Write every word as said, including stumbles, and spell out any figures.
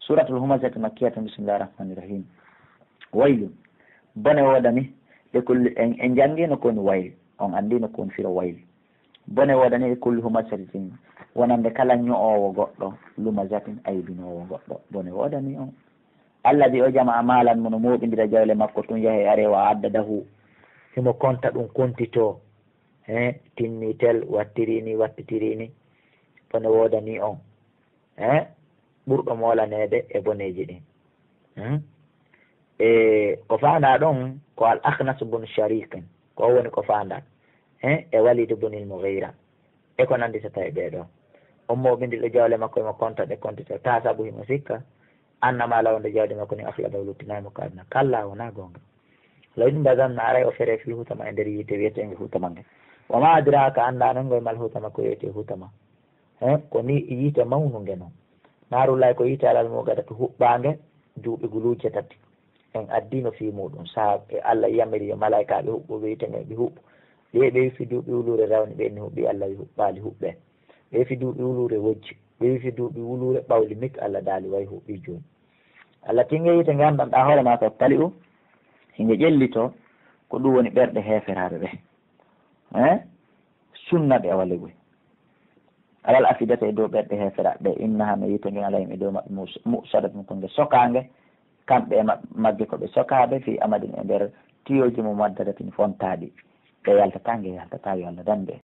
Suratul Humazati makkiyatun, bismillahir rahmanir rahim. Waylun, bone woodani, li kulli, en, en janngino ko woni wayl, on anndino ko woni firo wayl. Bone woodani li kulli humazatin, wonande kala ño'oowo goɗɗo, lumazatin, aybinoowo goɗɗo. Bone woodani on. Alladi o jama'a maalan mo no mooɓindira jawle makko tun yahe are wa adda dahu. Himo konta ɗum kontitoo. He, timmi tel, wattiri ni, wattitiri ni. Bone woodani on. He, ɓurɗo moolaneede e boneeji ɗin. Hmm? E ko faandaa ɗon ko Al Akhnas bun Shariqin, ko o woni ko faandaa. He, e Walid bun il Mughira. E ko nannditata e ɓee ɗoo. On mooɓindiɗo jawle makko himo konta ɗe kontitoo, taa sabu himo sikka, annama law nde jawdi makko ni akhladahu luttinaay mo ka aduna. Kalla, wonaa goonga. Law in bazanna, aray o fere fil hutama e nder yiite wiyeteenge hutama nge. Wa ma adraka, anndaa non ngoy mal hutama ko wiyeetee hutama. He, ko ni yiite mawnunge non. Naarullahi ko yiite alal muuqadatu huɓɓaange duuɓi guluuje tati. En addino fii muuɗum. Saha e Allah yamiri yo malaa'ikaaɓe huɓɓuɓe yiite nge ɓe huɓɓu. Ɓe, ɓe wifi duuɓi wuluure rawni ɓe ni huɓɓi, Allah wi huɓɓaali huɓɓe. Ɓe wifi duuɓi wuluure wojji. Ɓe wifi duuɓi wuluure ɓawli mik, Allah daali way huɓɓi jooni. Allah tinge yiite nge anndanɗaa hoore maa ko tali'u, hinge ƴellitoo, ko ɗum woni ɓerɗe heeferaaɓe ɓe. He? Sunna ɓe awa legoy. Alal afidata e dow ɓerɗe heeferaaɓe ɓe, innaha no yiite ngen alayhim e dow maɓɓe mus-, musadatun ko nge sokaange, kamɓe e maɓ-, magge ko ɓe sokaaɓe, fi amadin e nder tiyooji mo maddadatin fontaaɗi. Ɓe yaltataa, nge yaltataa, yo Allah dandu en.